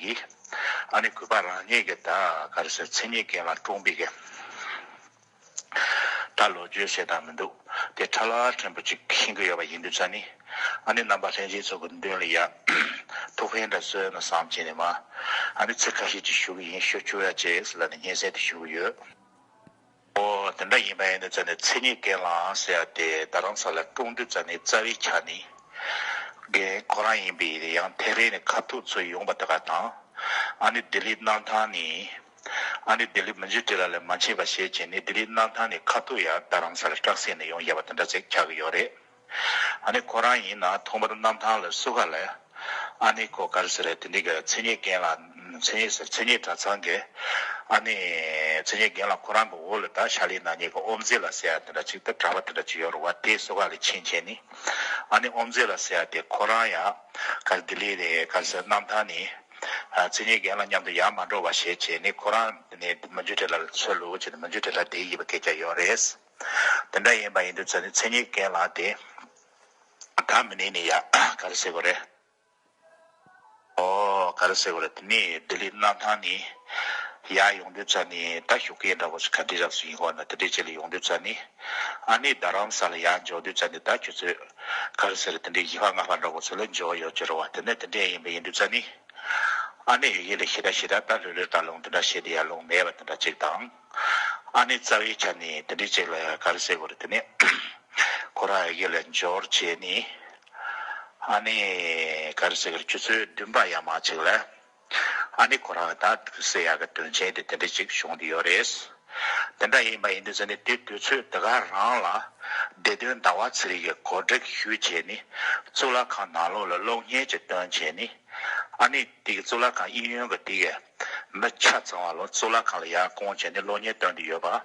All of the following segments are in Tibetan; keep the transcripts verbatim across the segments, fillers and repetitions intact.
གིས་ཨ་ནི་གུས་པ་རང་ཉིད་ཀྱི་ད་ག་རེ་ཟེར། མཚན་ཉིད་རྒན་ལགས་བཀྲོངས་པའི་གི་ད་ལོ་རྒྱུས་བཤད་སྟངས་མི་འདུག་དེ་ཁྲ་ལ་ཕྲན་བུ་ཅིག་ཤེས་ཀྱི་ཡོད་པ་ཡིན་དུས་ཙང་ནི། ཨ་ནི་རྣམ་པ་ལྷན་རྒྱས་ཚོ་གི་མདུན་ལ་ཡ་ཐུགས་ཕན་འདྲ་གསོས་ན་བསམ་བྱས་ནས་མ། ཨ་ནི་ཚིག་ཁ་ཤས་ཅིག་ཞུ་གི་ཡིན། ཞུ་ཆོག་ཡ་བྱས་ཟེར་ལབ་ནས་སྙན་སེང་དེ་ཞུ་གི་ཡོད། ཨོ་དེ་འདྲ་ཡིན་པ་ཡིན་དུས་ཙང་ནི་མཚན་ཉིད་རྒན་ལགས་ཟེར་ཡ་དེ་རྡ་རམ་ས་ལ་བཀྲོངས་དུས་ཙང་ནི་རྩ་བའི་ཆ་ནས་རྒན་ཁོ་རང་ཡིན་པའི་ཡང་ཐེ་རེ་ནས་ཁ་ཐུག་ཚུར་ཡོང་པ་དེ་ག་དང་། ཨ་ནི་ལྡི་ལི་གནམ་ཐང་ནས། ཨ་ནི་ལྡི་ལི་མི་འགྱུར་བྲལ་ལ་མ་ཕྱིན་པ་ཞེས་བྱས་ནས་ལྡི་ལི་གནམ་ཐང་ནས་ཁ་ཐུག་ཡང་རྡ་རམ་ས་ལ་ཊེག་སི་ནས་ཡོང་བཞག་པ་དེ་འདྲ་ཅིག་ཆགས་ཀྱི་ཡོད་རེད། ཨ་ནི་ཁོ་རང་ཡིན་ན་ཐོག་མར་གནམ་ཐང་ལ་བསུ་ག་ལ། ཨ་ནི་ཁོ་ག་རེ་ཟེར་རེད། དེ་འདྲའི་གི་མཚན་ཉིད་རྒན་ལགས། མཚན་ཉིད་ཟེར། མཚན་ཉིད་གྲྭ་ཚང་གི། ཨ་ནི་མཚན་ཉིད་རྒན་ལགས་ཁོ་རང་གི་འོག་ལ་ད་ཕྱག་ལས་གནང་མཁན་གྱི་དབུ་མཛད་ལགས་ཟེར་ཡ་དེ་འདྲ་ཅིག་ད་གྲྭ་པ་དེ་འདྲ་ཅིག་ཡོད་རེད་བ། དེ་བསུ་ག་ལ་ཕྱིན་བྱས་ནི། ཨ་ནི་དབུ་མཛད་ལགས་ཟེར་ཡ་དེ་ཁོ་རང་ཡང་ག་རེ་ལྡི་ལི་རེད། ག་རེ་ཟེར། གནམ་ཐང་ནས། ཨ། མཚན་ཉིད་རྒན་ལགས་མཉམ་དུ་ཡར་མ་འགྲོ་བ་ཞེས་བྱས་ནས་ཁོ་རང་ནས་མི་འགྱུར་བྲལ་ལ་ཚུར་ལོག་བྱས་ནས་མི་འགྱུར་བྲལ་ལ་བསྡད་ཡོད་པ་སྐད་ཆ་ཡོད་རེད། དེ་འདྲ་ཡིན་པ་ཡིན་དུས་ཙང་ནི་མཚན་ཉིད་རྒན་ལགས་དེ་ད་མི་ནས་ནས་ཡ་ག་རེ་ཟེར་དགོས་རེད། ཨོ་ག་རེ་ཟེར་དགོས་རེད། དེ་ནས་ལྡི་ལི་གནམ་ཐང་ནས་ཡར་ཡོང་དུས་ཙང་ནི་ད་ཞོགས་ཀས་འདྲ་བོ་ཞིག་ག་འདྲ་རབས་སུ་ཡིན་གོ་ན་དེ་འདྲའི་ཅིག་ལ་ཡོང་དུས་ཙང་ནི། ཨ་ནི་རྡ་རམ་ས་ལ་ཡར་འབྱོར་དུས་ཙང་ནི་ད་ཁྱོད་ཚོས་ག་རེ་ཟེར་རེད། དེ་འདྲའི་བཞི་པ་ལྔ་པ་འདྲ་བོ་ཚོ་ལ་འབྱོར་ཡོད་ཀྱི་རེད་བ། དེ་ནས་དེ་འདྲ་ཡིན་པ་ཡིན་དུས་ཙང་ནི། ཨ་ནི་ཡི་གེ་ལ་ཞེ་དྲག་ཞེ་དྲག་ད་ལྷོད་ལྷོད་ད་ལོང་དེ་འདྲ་བྱེད་དེ་ཡར་ལོང་མེད་པ་དེ་འདྲ་ཅིག་དང་། ཨ་ནི་རྩ་བའི་ཆ་ནས་དེ་འདྲའི་ཅིག་ལ་ག་རེ་ཟེར་དགོས་རེད། དེ་ནས་ཁོ་རང་ཡི་གེ་ལ་འབྱོར་བྱས་ནས། ཨ་ནི་ག་རེ་ཟེར་དགོས་རེད། ཆུ་ཚོད་བདུན་པ་ཡར་མར་ཅིག་ལ་ཨ་ནི་ཁོ་རང་ད་ཟེར་ཡག་གི་དོན་ཆེན་དེ་དེ་འདྲ་ཅིག་བྱུང་བསྡད་ཡོད་རེད། དེ་འདྲ་ཡིན་པ་ཡིན་དུས་ཙང་ནི་དེ་དུས་ཚོད་དེ་ག་རང་ལ་བདེ་དོན་ཟླ་བ་ཚེ་རིང་གིས་གོ་སྒྲིག་ཞུས་བྱས་ནས་གཙུག་ལག་ཁང་ནང་ལོགས་ལ་གློག་བརྙན་ཅིག་བཏོན་བྱས་ནས། ཨ་ནི་དེ་གི་གཙུག་ལག་ཁང་གཡས་གཡོན་གྱི་དེ་གི་མི་ཆ་ཚང་བ་ལོ་གཙུག་ལག་ཁང་ལ་ཡར་བསྐོང་བྱས་ནས་གློག་བརྙན་བཏོན་དུ་ཡོད་པ།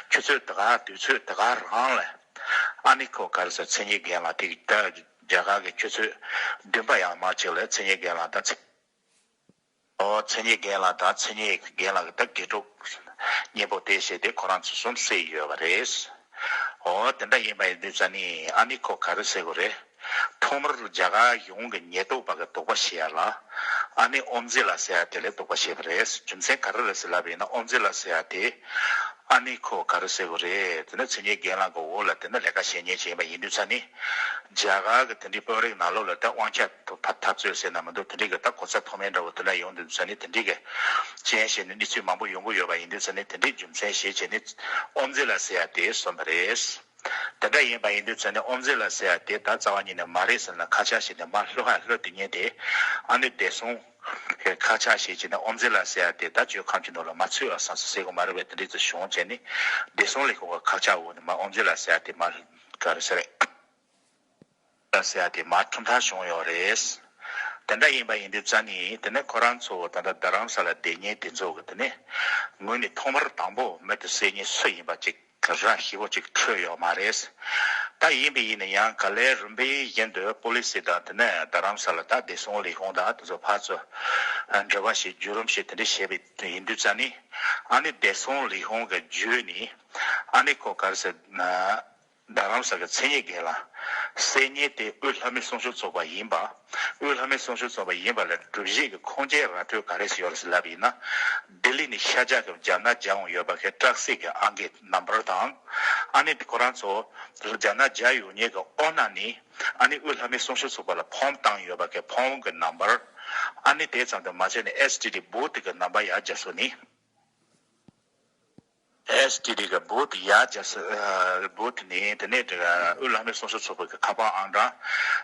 ཆུ་ཚོད་དེ་ག་དུས་ཚོད་དེ་ག་རང་ལ་ཨ་ནི་ཁོ་ག་རེ་ཟེར། མཚན་ཉིད་རྒན་ལགས་དེ་གི་ད་རྒྱ་གར་གྱི་ཆུ་ཚོད་བདུན་པ་ཡར་མར་ཅིག་ལ་མཚན་ཉིད་རྒན་ལགས་ད་ཚེ། ཨོ་མཚན་ཉིད་རྒན་ལགས་དང་མཚན་ཉིད་རྒན་ལགས་ཀྱི་ད་དགེ་ཕྲུག་གཉེན་པོ་དེ་བྱས་ཏེ་ཁོ་རང་ཚོ་གསུམ་བསད་ཡོད་པ་རེད། ཨོ་དེ་འདྲ་ཡིན་པ་ཡིན་དུས་ཙང་ནི་ཨ་ནི་ཁོ་ག་རེ་ཟེར་དགོས་རེད། ཐོག་མར་རྒྱ་གར་གཞུང་གི་ཉེན་རྟོག་པ་གི་དོགས་པ་ཞིག་ཡ་ལ་ཨ་ནི་དབུ་མཛད་ལགས་ཟེར་ཡ་དེ་ལ་དོགས་པ་བྱས་པ་རེད། རྒྱུ་མཚན་ག་རེ་རེད་ཟེར་ལབ་པ་ཡིན་ན་དབུ་མཛད་ལགས་ཟེར་ཡ་དེ་ཨ་ནི་ཁོ་ག་རེ་ཟེར་དགོས་རེད། དེ་ནི་མཚན་ཉིད་རྒན་ལགས་ཀྱི་འོག་ལ་དེ་ནི་ལས་ཀ་བྱེད་མཁན་ཅིག་ཡིན་པ་ཡིན་དུས་ཙང་ནི་རྒྱ་གར་གྱི་དེ་འདྲའི་དཔོན་རིགས་ནང་ལོགས་ལ་ད་དབང་ཆ་ཐོབ་འཐབ་རྩོད་ཟེར་ན་མི་འདུག་དེ་འདྲའི་གི་ད་གོ་ས་མཐོ་དམན་འདྲ་བོ་དེ་འདྲ་ཡོང་དུས་ཙང་ནི་དེ་འདྲའི་གི་རྐྱེན་བྱས་ནས་གནས་ཚུལ་མང་པོ་ཡོང་གི་ཡོད་པ་ཡིན་དུས་ཙང་ནི་དེ་འདྲའི་རྒྱུ་མཚན་བྱས་བྱས་ནས་དབུ་མཛད་ལགས་ཟེར་ཡ་དེ་གསོན་པ་རེད། དེ་འདྲ་ཡིན་པ་ཡིན་དུས་ཙང་ནི་དབུ་མཛད་ལགས་ཟེར་ཡ་དེ་ད་རྩ་བ་ཉིད་ནས་མ་རེད་ཟེར་ན་ཁ་ཆག་བྱས་ནས་མར་ལྷོད་ཧ་ལྷོད་དེ་ཉན་དེ་ཨ་ནི་བདེ་སྲུང་གི་ཁ་ཆག་བྱས་བྱས་ནས་དབུ་མཛད་ལགས་ཟེར་ཡ་དེ་ད་བཅོས་ཁམས་ཀྱི་ནང་ལ་མ་ཚུད་པ་བསམ་སོང་ཟེར་གི་མ་རེད་པས། དེ་འདྲའི་ཚོ་བྱུང་བྱས་ནས་བདེ་སྲུང་ལས་ཁུངས་ཀྱི་ཁ་ཆག་འོག་ནས་མར་དབུ་མཛད་ལགས་ཟེར་ཡ་དེ་མར་ག་རེ་ཟེར་རེད། ཟེར་ཡ་དེ་མར་གྲུབ་མཐའ་བྱུང་ཡོད་རེད། དེ་འདྲ་ཡིན་པ་ཡིན་དུས་ཙང་ནི་དེ་ནས་ཁོ་རང་ཚོ་ད་ལྟ་རྡ་རམ་ས་ལ་བསྡད་མཁན་དེ་ཚོ་གི་དེ་ནས་ངོས་ནས་ཐོག་མར་དང་པོ་མི་དེ་བསད་མཁན་སུ་ཡིན་པ་ཅིག་ར་ཞིབ་པོ་ཅིག་འཕྲོད་ཡོད་མ་རེད། ད་ཡིན་པ་ཡིན་ན་ཡང་ག་ལེར་རིམ་པས་བཞིན་དུ་པོ་ལི་སི་དང་དེ་ནས་རྡ་རམ་ས་ལ་ད་བདེ་སྲུང་ལས་ཁུངས་དང་དེ་ཚོ་ཕར་ཚུར་འབྲེལ་བ་བྱེད་བརྒྱུད་རིམ་བྱེད་དེ་འདྲ་བྱས་པ་ཡིན་དུས་ཙང་ནི་ཨ་ནི་བདེ་སྲུང་ལས་ཁུངས་ཀྱི་བརྒྱུད་ནས་ཨ་ནི་ཁོ་ག་རེ་ཟེར་ན། རྡ་རམ་ས་གི་མཚན་ཉིད་རྒན་ལགས་བསད་མཁན་དེ་དབུས་ལྷ་མོའི་སྲུང་སྐྱོབ་ཚོགས་པ་ཡིན་པ། དབུས་ལྷ་མོའི་སྲུང་སྐྱོབ་ཚོགས་པ་ཡིན་པ་ལ་སྒྲུབ་བྱེད་ཀྱི་ཁུངས་སྐྱེལ་ར་སྤྲོད་ག་རེ་ཞིག་ཡོད་རེད་ཟེར་ལབ་པ་ཡིན་ན། ལྡི་ལི་ནས་ཤར་རྒྱག་གི་རྒྱ་ནག་རྒྱག་འོང་ཡོད་པ་གི་ཊེག་སི་གི་ཨང་ཀི་ནམ་བར་དང་། ཨ་ནི་ཁོ་རང་ཚོ་རྒྱ་ནག་རྒྱག་ཡོང་མཁན་གྱི་ཨོ་ན་ནས་ཨ་ནི་དབུས་ལྷ་མོའི་སྲུང་སྐྱོབ་ཚོགས་པ་ལ་ཕོན་བཏང་ཡོད་པ་གི་ཕོན་གྱི་ནམ་བར། ཨ་ནི་དེ་ཙམ་དུ་མ་ཟད་ནས་ཨེས་ཊི་ཌི་བོ་ཊི་གི་ནམ་བར་ཡར་རྒྱག་སོང་ནི། ཨེས་ཊི་ཌི་གི་བོ་ཊི་ཡར་རྒྱག་ས། བོ་ཊི་ནི་དེ་ནས་དེ་ག་དབུས་ལྷ་མོའི་སྲུང་སྐྱོབ་ཚོགས་པ་གི་ཁ་པར་ཨང་གྲངས།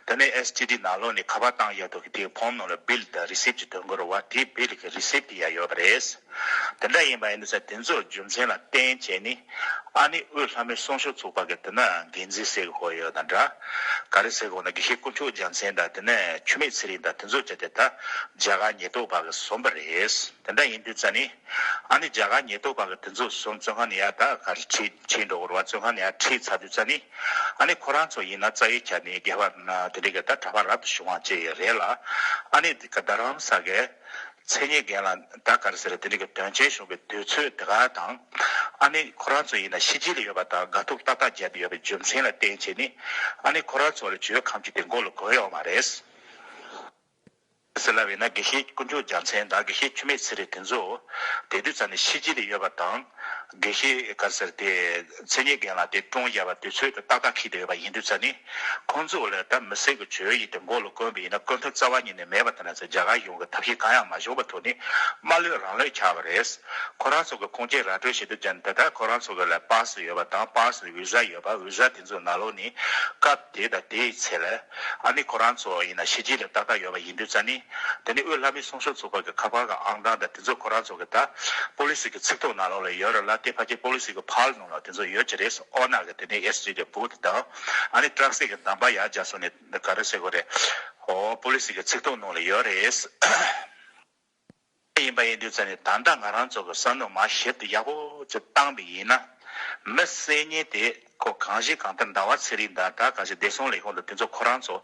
དེ་ནས་ཨེས་ཊི་ཌི་ནང་ལོགས་ནས་ཁ་པར་བཏང་ཡག་ཐོག་གི་དེའི་ཕོན་ནང་ལ་བིལ་དང་རི་སིབ་ཅིག་ཐོན་གི་རེད་བ། དེའི་བིལ་གི་རི་སིབ་དེ་ཡར་ཡོད་པ་རེད། དེ་འདྲ་ཡིན་པ་ཡིན་དུས་ཙང་དེ་ཚོ་རྒྱུ་མཚན་ལ་བརྟེན་བྱས་ནི། ཨ་ནི་དབུས་ལྷ་མོའི་སྲུང་སྐྱོབ་ཚོགས་པ་གི་དེ་ན་འགན་འཛིན་ཟེར་གི་ཧོ་ཡོད་ན་འདྲ། ག་རེ་ཟེར་གི་ཧོ་ན་དགེ་བཤེས་དཀོན་མཆོག་རྒྱལ་མཚན་དང་དེ་ནས་འཆི་མེད་ཚེ་རིང་དང་དེ་ཚོ་བྱས་ཏེ་ད་རྒྱ་གར་ཉེན་རྟོག་པ་གི་བཟུང་པ་རེད། དེ་འདྲ་ཡིན་དུས་ཙང་ནི། ཨ་ནི་རྒྱ་གར་ཉེན་རྟོག་པ་གི་དེ་ཚོ་བཟུང་བཙོན་ཁང་ནས་ཡར་ད་ག་རེ་ཁྲིད་ཁྲིད་འགྲོ་གི་རེད་བ། བཙོན་ཁང་ནས་ཡར་ཁྲིད་ཚར་དུས་ཙང་ནི། ཨ་ནི་ཁོ་རང་ཚོ་ཡིན་ན་རྩ་བའི་ཆ་ནས་སྒེར་པ་ན་དེ་འདྲའི་གི་ད་གྲྭ་པ་རབ་ཏུ་བྱུང་བ་བཅས་ཡོད་རེད་ལ། ཨ་ནི་དེ་ག་རྡ་རམ་ས་གི་མཚན་ཉིད་རྒན་ལགས་ད་ག་རེ་ཟེར་དེ་འདྲའི་གི་དོན་རྐྱེན་བྱུང་བའི་དུས་ཚོད་དེ་ག་དང་། ཨ་ནི་ཁོ་རང་ཚོ་ཡིན་ན་ཕྱི་རྒྱལ་ལ་ཡོད་པ་དང་དགའ་ཐུག་ཏག་ཏག་བརྒྱབ་ཡོད་པའི་རྒྱུ་མཚན་ལ་བརྟེན་བྱས་ནི། ཨ་ནི་ཁོ་རང་ཚོ་ལ་བཅོས་ཁམས་ཀྱི་དེ་མགོ་ལ་གོ་ཡོད་མ་རེད། ཟེར་ལབ་ཡིན་ན། དགེ་བཤེས་དཀོན་མཆོག་རྒྱལ་མཚན་དང་དགེ་བཤེས་འཆི་མེད་ཚེ་རིང་དེ་ཚོ་དེ་དུས་ཙམ་ནས་ཕྱི་རྒྱལ་དུ་ཡོད་པ་དང་། དགེ་བཤེས་ག་རེ་ཟེར་དེ། མཚན་ཉིད་རྒན་ལགས་དེ་བཀྲོངས་བཞག་པ་དུས་ཚོད་དང་ཏག་ཏག་འཁེལ་བསྡད་ཡོད་པ་ཡིན་དུས་ཙམ་ནས། ཁོང་ཚོ་ལ་ད་མི་སེར་གྱི་བྱོས་ཡིག་དེ་མགོ་ལ་བསྐོན་པ་ཡིན་ན། བསྐོན་ཐབས་རྩ་བ་ཉིད་ནས་མེད་པ་དེ་འདྲ་ཚོ་རྒྱ་གར་གཞུང་གི་ཐབས་ཤེས་གང་ཡང་མ་བྱུང་བའི་ཐོག་ནས་དམའ་ལོས་རང་ལོས་ཆགས་པ་རེད། ཁོ་རང་ཚོ་གི་ཁུངས་སྐྱེལ་ར་སྤྲོད་བྱེད་དུས་ཙམ་ནས། ད་ལྟ་ཁོ་རང་ཚོ་གི་ལ་པཱ་སི་ཡོད་པ་དང་། པཱ་སི་ནས་བི་ཟ་ཡོད་པ། བི་ཟ་དེ་ཚོ་ནང་ལོགས་ནས་སྐབས་དེ་དང་དེའི་ཚེ་ལ། ཨ་ནི་ཁོ་རང་ཚོ་ཡིན་ན་ཕྱི་རྒྱལ་ལ་ཏག་ཏག་ཡོད་པ་ཡིན་དུས་ཙམ་ནས། དེ་ནས་དབུས་ལྷ་མིའི་སྲུང་སྐྱོབ་ཚོགས་པ་གི་ཁ་པར་གི་ཨང་གྲངས་དང་དེ་ཚོ་ཁོ་རང་ཚོ་གི་ད་པོ་ལི་སི་གི་ཚིག་ཐོ་ནང་ལོགས་ལ་ཡོད་རེད་ལ། དེ་ཕལ་ཆེར་པོ་ལི་སི་གི་ཕའིལ་ནང་ལ་དེ་ཚོ་ཡོད་ཀྱི་རེད། ཨོ་ན་གི་དེ་ནས་ཨེས་ཊི་ཌི་གི་བུ་ཐི་དང་། ཨ་ནི་ཊག་སི་གི་ནམ་པར་ཡར་རྒྱག་སོང་ནས་ག་རེ་ཟེར་དགོས་རེད། ཨོ། པོ་ལི་སི་གི་ཚིག་ཐོ་ནང་ལ་ཡོད་རེད། ཡིན་པ་ཡིན་དུས་ཙམ་ནས། ད་ལྟ་ང་རང་ཚོ་གི་བསམ་བློ་མར་ཞིབ་ཏུ་ཡག་པོ་ཅིག་བཏང་བ་ཡིན་ན། མི་བསད་མཁན་དེ་ཁོ་གང་ཞིག་གང་ལྟར་ཟླ་བ་ཚེ་རིང་དང་། ད་གང་ཞིག་བདེ་སྲུང་ལས་ཁུངས་དང་དེ་ཚོ་ཁོ་རང་ཚོ་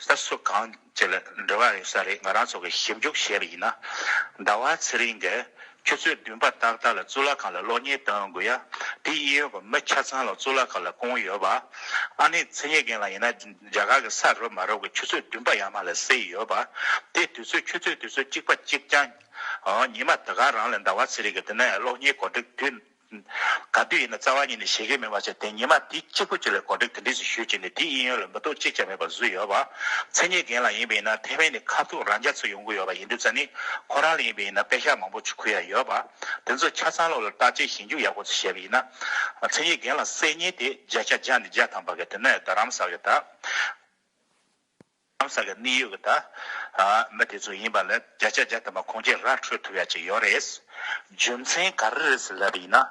ད་སུ་གང་ཅིག་ལ་འབྲེལ་བ་ཡོད་ས་རེད། ང་རང་ཚོ་གི་ཞིབ་འཇུག་བྱས་པ་ཡིན་ན། ཟླ་བ་ཚེ་རིང་གིས་ཆུ་ཚོད་བདུན་པ་ཏག་ཏག་ལ་གཙུག་ལག་ཁང་ལ་གློག་བརྙན་བཏང་དགོས་ཡ། དེ་གཡས་གཡོན་གྱི་མི་ཆ་ཚང་ལ་གཙུག་ལག་ཁང་ལ་བསྐོངས་ཡོད་པ། ཨ་ནི་མཚན་ཉིད་རྒན་ལགས་ཡིན་ན་རྒྱ་གར་གྱི་ས་རུབ་མ་རུབ་ཀྱི་ཆུ་ཚོད་བདུན་པ་ཡར་མར་ལ་བསད་ཡོད་པ། དེ་དུས་ཚོད་ཆུ་ཚོད་དུས་ཚོད་གཅིག་པ་གཅིག་རྐྱང་། ཨ། ཉི་མ་དེ་ག་རང་ལ་ཟླ་བ་ཚེ་རིང་གིས་དེ་ནས་གློག་བརྙན་གོ་སྒྲིག་དུས་ག་དུས་ཡིན་ན་རྩ་བ་ཉིད་ནས་བྱེད་ཀྱི་མེད་པ་བྱས། དེ་ཉི་མ་དེ་གཅིག་པུ་གཅིག་ལ་གོ་སྒྲིག་དེ་འདྲས་སུ་ཞུས་བྱས་ནས། དེའི་གཡས་གཡོན་ལ་མི་ཐོག་གཅིག་ཀྱང་མེད་པར་བཟོས་ཡོད་པ། མཚན་ཉིད་རྒན་ལགས་ཡིན་པ་ཡིན་ན། ཐེ་ཝན་ནས་ཁ་ཐུག་རང་རྒྱ་ཚུར་ཡོང་གི་ཡོད་པ་ཡིན་དུས་ཙམ་ནས། ཁོ་རང་ལ་ཡིན་པ་ཡིན་ན་པད་ཤག་མང་པོ་ཅིག་ཁུར་ཡ་ཡོད་པ། དེ་ཚོ་ཆ་ཚང་ལོག་ལ་བརྟག་དཔྱད་ཞིབ་འཇུག་ཡག་པོ་ཅིག་བྱས་པ་ཡིན་ན། མཚན་ཉིད་རྒན་ལགས་བསད་མཁན་དེ་བརྒྱ་ཆ་བརྒྱ་ནས་བརྒྱ་ཐམ་པ་གི་དེ་ནས་རྡ་རམ་ས་གི་ད། རྡ་རམ་ས་གི་གནད་ཡོད་གི་ད། ཨ། མི་དེ་ཚོ་ཡིན་པ་ལ་བརྒྱ་ཆ་བརྒྱ་ཐམ་པ་ཁུངས་སྐྱེལ་ར་འཕྲོད་ཐུབ་ཡ་ཅིག་ཡོད་རེད། རྒྱུ་མཚན་ག་རེ་རེད་ཟེར་ལབ་པ་ཡིན་ན།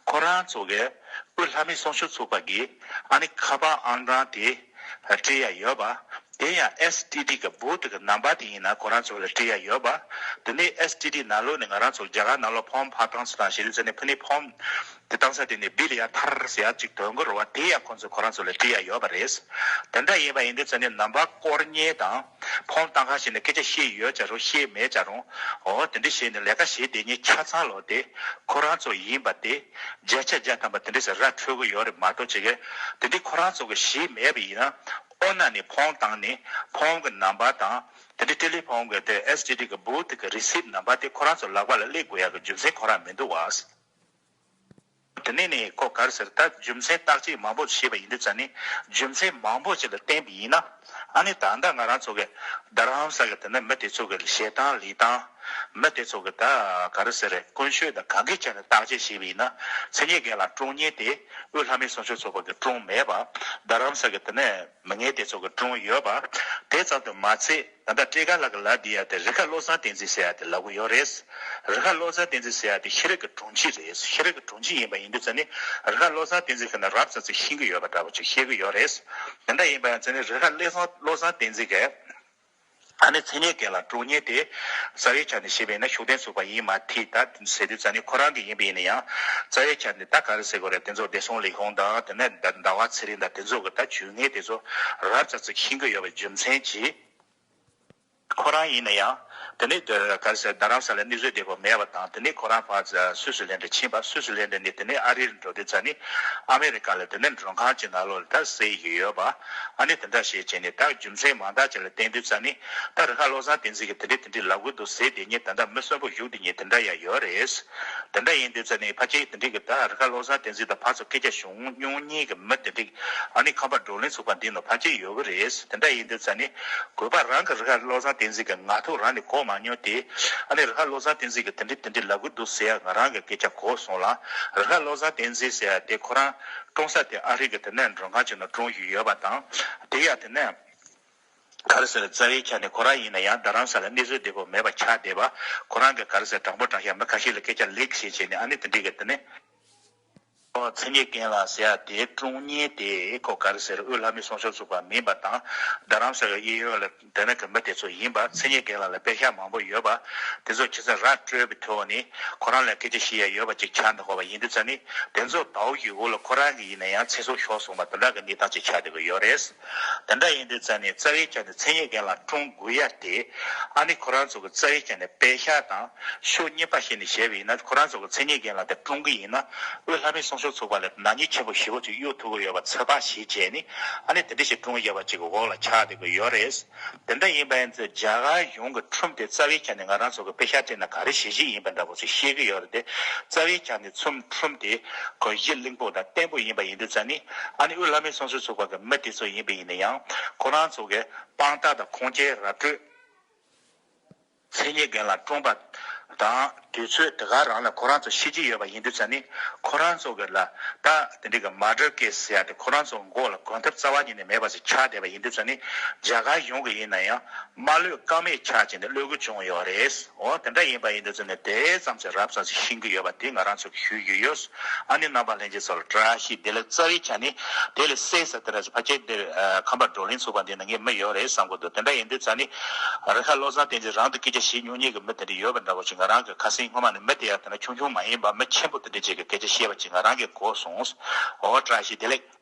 ཁོ་རང་ཚོ་གི་དབུས་ལྷ་མིའི་སྲུང་སྐྱོབ་ཚོགས་པ་གི་ཨ་ནི་ཁ་པར་ཨང་གྲངས་དེ་སྤྲད་ཡ་ཡོད་པ། དེ་ཡང་ཨེས་ཊི་ཌི་གི་བུ་ཐི་གི་ནམ་པར་དེ་ཡིན་ན་ཁོ་རང་ཚོ་ལ་སྤྲད་ཡ་ཡོད་པ། དེ་ནས་ཨེས་ཊི་ཌི་ནང་ལོགས་ནས་ང་རང་ཚོ་རྒྱ་གར་ནང་ལོགས་ཕོམ་ཕར་བཏང་ཚུར་བཏང་བྱེད་དུས་ཙམ་ནས། ཕ་ནི་ཕོམ་དེ་བཏང་ས་དེ་ནས་བིལ་ཡར་ཐར་ཟེར་ཡ་ཅིག་ཐོན་གི་རེད་པ། དེ་ཡང་ཁོང་ཚོས་ཁོ་རང་ཚོ་ལ་སྤྲད་ཡ་ཡོད་པ་རེད། དེ་འདྲ་ཡིན་པ་ཡིན་དུས་ཙམ་ནས་ནམ་པར་སྐོར་མཁན་དང་། ཕོམ་བཏང་ག་བྱས་ནས་སྐད་ཆ་བཤད་ཡོད་ཀྱང་རུང་བཤད་མེད་ཀྱང་རུང་། འོ། དེ་འདྲ་བྱས་ནས་ལས་ཀ་བྱེད་བསྡད་མཁན་ཆ་ཚང་ལོག་དེ་ཁོ་རང་ཚོ་ཡིན་པ་དེ་བརྒྱ་ཆ་བརྒྱ་ཐམ་པ་དེ་འདྲ་ཟེར་ར་འཕྲོད་གི་ཡོད་རེད་མ་གཏོགས། བྱེད་ཀྱི་དེ་འདྲ་ཁོ་རང་ཚོ་གི་གཞི་མེད་པ་ཡིན་ན། ཨོ་ན་ནས་ཕོམ་བཏང་ནས་ཕོམ་གི་ནམ་པར་དང་། དེ་འདྲ་ཊེ་ལི་ཕོན་གི་དེ་ཨེས་ཊི་ཌི་གི་བུ་ཐི་གི་རི་སིབ་ནམ་པར་དེ་ཁོ་རང་ཚོ་ལག་པ་ལ་སླེབས་དགོས་ཡག་གི་རྒྱུ་མཚན་ཁོ་རང་མི་འདུག་བ། དེ་ནས་ནི་ཁོ་ག་རེ་ཟེར། ད་རྒྱུ་མཚན་བརྟག་དཔྱད་མང་པོ་བྱས་པ་ཡིན་དུས་ཙམ་ནས། རྒྱུ་མཚན་མང་པོ་ཅིག་ལ་བརྟེན་པ་ཡིན་ན། ཨ་ནི་ད་ལྟ་ང་རང་ཚོ་གི་རྡ་རམ་ས་གི་དེ་ནས་མི་དེ་ཚོ་གི་བྱེད་སྟངས་ལས་སྟངས། མི་དེ་ཚོ་གི་ད་ག་རེ་ཟེར་རེད། ཀུན་སྤྱོད་དང་གང་གི་ཆ་ནས་བརྟག་དཔྱད་བྱས་པ་ཡིན་ན། མཚན་ཉིད་རྒན་ལགས་བཀྲོངས་མཁན་དེ་དབུས་ལྷ་མིའི་སྲུང་སྐྱོབ་ཚོགས་པ་གི་བཀྲོངས་མེད་པ། རྡ་རམ་ས་གི་དེ་ནས་མི་ངན་དེ་ཚོ་གི་བཀྲོངས་ཡོད་པ། དེ་ཙམ་དུ་མ་ཚད། ད་ལྟ་བཀྲས་མཁར་ལགས་ཀྱིས་ལབ་བསྡད་ཡ་དེ། རི་ཁ་བློ་བཟང་བསྟན་འཛིན་ཟེར་ཡ་དེ་ལབ་གི་ཡོད་རེད། རི་ཁ་བློ་བཟང་བསྟན་འཛིན་ཟེར་ཡ་དེ་ཤེས་རིག་གི་དྲུང་ཆེ་རེད། ཤེས་རིག་གི་དྲུང་ཆེ་ཡིན་པ་ཡིན་དུས་ཙམ་ནས། རི་ཁ་བློ་བཟང་བསྟན་འཛིན་ཁོ་ན་རབ་ཙམ་ཙམ་ཤེས་ཀྱི་ཡོད་པ་འདྲ་པོ་ཅིག་ཤེས་ཀྱི་ཡོད་རེད། དེ་འདྲ་ཡིན་པ་ཡང་ཙམ་ནས། རི་ཁ་བློ་བཟང་བློ་བཟང་བསྟན་འཛིན་གྱིས་ཨ་ནི་མཚན་ཉིད་རྒན་ལགས་བཀྲོངས་མཁན་དེ་རྩ་བའི་ཆ་ནས་བཤད་པ་ཡིན་ན་ཤུགས་ལྡན་ཚོགས་པ་ཡིན་མ་ཐེ་ད་ཟེར་དུས་ཙམ་ནས། ཁོ་རང་གི་ཡིན་པ་ཡིན་ན་ཡང་། རྩ་བའི་ཆ་ནས་ད་ག་རེ་ཟེར་དགོས་རེད། དེ་ཚོ་བདེ་སྲུང་ལས་ཁུངས་དང་། དེ་ནས་ཟླ་ཟླ་བ་ཚེ་རིང་དང་དེ་ཚོ་གི་ད་བྱུས་ངན་དེ་ཚོ་རབ་ཙམ་ཙམ་ཤེས་ཀྱི་ཡོད་པའི་རྒྱུ་མཚན་གྱིས། ཁོ་རང་ཡིན་ན་ཡང་། དེ་ནས་ག་རེ་ཟེར། རྡ་རམ་ས་ལ་གནས་ཚུལ་བདེ་པོ་མེད་པ་དང་། དེ་ནས་ཁོ་རང་ཕར་སུད་སི་ལན་ཌ་ཕྱིན་པ། སུད་སི་ལན་ཌ་ནས་དེ་ནས་ཨ་རིར་འགྲོ་དུས་ཙམ་ནས། ཨ་མེ་རི་ཀ་ལ་དེ་ནས་མགྲོན་ཁང་གི་ནང་ལོགས་ལ་ད་བསད་ཡོད་པ། ཨ་ནི་དེ་འདྲ་བྱས་བྱས་ནས། ད་རྒྱུ་མཚན་མང་དག་ཅིག་ལ་བརྟེན་དུས་ཙམ་ནས། ད་རི་ཁ་བློ་བཟང་བསྟན་འཛིན་གྱིས་དེ་འདྲ་དེ་འདྲ་ལབ་གི་འདུག་ཟེར་བསྡད་མཁན། ད་ལྟ་མི་གསོན་པོ་བཞུགས་བསྡད་མཁན་དེ་འདྲ་ཡང་ཡོད་རེད། དེ་འདྲ་ཡིན་དུས་ཙམ་ནས། ཕལ་ཆེར་དེ་འདྲའི་གི་ད་རི་ཁ་བློ་བཟང་བསྟན་འཛིན་དང་ཕར་ཚུར་སྐད་ཆ་བྱུང་མྱོང་མཁན་གྱི་མི་དེ་འདྲའི། ཨ་ནི་ཁམས་པ་བགྲོ་གླེང་ཚོགས་པ་འདི་ནང་ཕལ་ཆེར་ཡོད་གི་རེད། དེ་འདྲ་ཡིན་དུས་ཙམ་ནས། གུས་པ་རང་གི་རི་ཁ་བློ་བཟང་བསྟན་འཛིན་གྱི་ངག་ཐོག་རང་ནས་གོ་མ་མྱོང་སྟེ། ཨ་ནི་རི་ཁ་བློ་བཟང་བསྟན་འཛིན་གྱིས་དེ་འདྲ་དེ་འདྲ་ལབ་གི་འདུག་ཟེར་ཡ་ང་རང་གི་སྐད་ཆ་གོ་སོང་ལ། རི་ཁ་བློ་བཟང་བསྟན་འཛིན་ཟེར་ཡ་དེ་ཁོ་རང་བཀྲོངས་ས་དེ་ཨ་རི་གི་དེ་ནས་མགྲོན་ཁང་ཅིག་ནང་བཀྲོངས་ཡོད་ཡོད་པ་དང་། དེ་ཡ་དེ་ནས། ག་རེ་ཟེར། རྩ་བའི་ཆ་ནས་ཁོ་རང་ཡིན་ན་ཡང་རྡ་རམ་ས་ལ་གནས་ཚུལ་བདེ་པོ་མེད་པ་ཆགས་བསྡད་པ། ཁོ་རང་གི་ག་རེ་ཟེར། དྲང་པོ་དྲང་བཞག་མི་ཁ་ཤས་ལ་སྐད་ཆ་ལེགས་ཤིག་བྱས་ནས། ཨ་ནི་དེ་འདྲའི་གི་དེ་ནས། ཁོ་མཚན་ཉིད་རྒན་ལགས་ཟེར་ཡ་དེ་བཀྲོངས་མཁན་དེ་ཁོ་ག་རེ་ཟེར། དབུས་ལྷ་མིའི་སྲུང་སྐྱོབ་ཚོགས་པ་མིན་པ་དང་། རྡ་རམ་ས་གི་གཡས་གཡོན་ལ་དེ་ནས་གི་མི་དེ་ཚོ་ཡིན་པ། མཚན་ཉིད་རྒན་ལགས་ལ་པད་ཤག་མང་པོ་ཡོད་པ། དེ་ཚོ་ཁྱེད་ཚོ་ར་སྤྲོད་པའི་ཐོག་ནས་ཁོ་རང་ལ་སྐད་ཆ་བཤད་ཡ་ཡོད་པ་ཅིག་ཆགས་འདུག་གོ་བ་ཡིན་དུས་ཙམ་ནས། དེ་ཚོ་ཟླ་བ་གི་འོག་ལ་ཁོ་རང་གི་ཡིན་ན་ཡང་ཚེ་སྲོག་ཤོར་སོང་བ་དེ་འདྲ་གི་གནས་སྟངས་ཅིག་ཆགས་བསྡད་ཀྱི་ཡོད་རེད། དེ་འདྲ་ཡིན་དུས་ཙམ་ནས་རྩ་བའི་ཆ་ནས་མཚན་ཉིད་རྒན་ལགས་བཀྲོངས་དགོས་ཡ་དེ། ཨ་ནི་ཁོ་རང་ཚོ་གི་རྩ་བའི་ཆ་ནས་པད་ཤག་དང་ཤུགས་གཉིས་པ་བྱས་ནས་བཤད་པ་ཡིན་ན། ཁོ་རང་ཚོ་གི་མཚན་ཉིད་རྒན་ལགས་དེ་བཀྲོངས་གི་ཡིན་ན། དབུས་ལྷ་མིའི་སྲུང་ ཤོག་ཚོགས་པ་ལ་ནག་ཉེས་ཆེན་པོ་ཞེ་པོ་ཅིག་གཡུག་ཐུབ་ཀྱི་ཡོད་པ་ཚོད་དཔག་ཞིག་བྱས་ནས། ཨ་ནི་དེ་འདྲ་ཞིག་བཀྲོངས་ཡོད་པ་ཅིག་གི་འོག་ལ་ཆགས་བསྡད་ཀྱི་ཡོད་རེད། དེ་འདྲ་ཡིན་པ་ཡིན་ཚེ་རྒྱ་གར་གཞུང་གི་ཁྲིམས་དེ་རྩ་བའི་ཆ་ནས་ང་རང་ཚོ་གི་དཔེ་ཤག་སྤྲད་ན་ག་རེ་བྱེད་གཞི་ཡིན་པ་འདྲ་པོ་ཞིག་ཤེས་ཀྱི་ཡོད་རེད་དེ། རྩ་བའི་ཆ་ནས་ཁྲིམས་ཁྲིམས་དེ་གོ་གཞི་བརླིང་པོ་དང་བརྟན་པོ་ཡིན་པ་ཡིན་དུས་ཙང་ནི། ཨ་ནི་དབུས་བླ་མའི་སྲུང་སྐྱོབ་ཚོགས་པ་གི་མི་དེ་ཚོ་ཡིན་པ་ཡིན་ན་ཡང་ཁོ་རང་ཚོ་གི་དཔང་རྟགས་དང་ཁུངས་སྐྱེལ་ར་སྤྲོད། མཚན་ཉིད་རྒན་ལགས་བཀྲོངས་པ་དང་དུས་ཚོད་དེ་ག་རང་ལ་ཁོ་རང་ཚོ་ཤེས་ཀྱི་ཡོད་པ་ཡིན་དུས་ཙང་ནི། ཁོ་རང་ཚོ་གི་ལ་ད་དེ་འདྲའི་གི་མར་ཌར་ཀེ་སི་ཟེར་ཡ་དེ་ཁོ་རང་ཚོ་མགོ་ལ་གོན་ཐབས་རྩ་བ་ཉིད་ནས་མེད་པ་ཞིག་ཆགས་བསྡད་པ་ཡིན་དུས་ཙང་ནི། རྒྱ་གར་གཞུང་གི་ཡིན་ན་ཡང་མ་གློད་ཀ་མེད་ཆགས་བྱས་ནས་གློད་དགོས་བྱུང་ཡོད་རེད། འོ་དེ་འདྲ་ཡིན་པ་ཡིན་དུས་ཙང་ནི་དེ་ཙམ་ཞིག་རབ་ཙམ་ཞིག་ཤེས་ཀྱི་ཡོད་པ་དེ་ང་རང་ཚོ་གི་ཞུ་རྒྱུ་ཡོད། ཨ་ནི་རྣམ་པ་ལྷན་རྒྱས་ཚོ་ལ་བཀྲ་ཤིས་བདེ་ལེགས། རྩ་བའི་ཆ་ནས་དེ་ལས་གསལ་ས་དེ་འདྲ་ཞིག་ཕལ་ཆེར་འདིར་ཁམས་པ་བགྲོ་གླེང་ཚོགས་པ་འདི་ནང་གི་མི་ཡོད་རེད་བསམ་གི་འདུག་དེ་འདྲ་ཡིན་དུས་ཙང་ནི། རེ་ཁ་བློ་བཟང་བསྟན་འཛིན་རང་དུ་སྐད་ཆ་བཤད་མྱོང་མཁན་གྱི་མི་དེ་འདྲ་ཡོད་པ་འདྲ་བོ་ཞིག་ང་རང་གི་ཁ་སེང་སྔོན་མ་ནས་མི་དེ་ཡང་དེ་འདྲ་ཆུང་ཆུང་མ་ཡིན་པ་མི་ཆེན་པོ་དེ་འདྲ་ཅིག་གི་སྐད་ཆ་བཤད་པ་ཅིག་ང་རང་གིས་གོ་སོང་། འོ་བཀྲ་ཤིས་བདེ་ལེགས།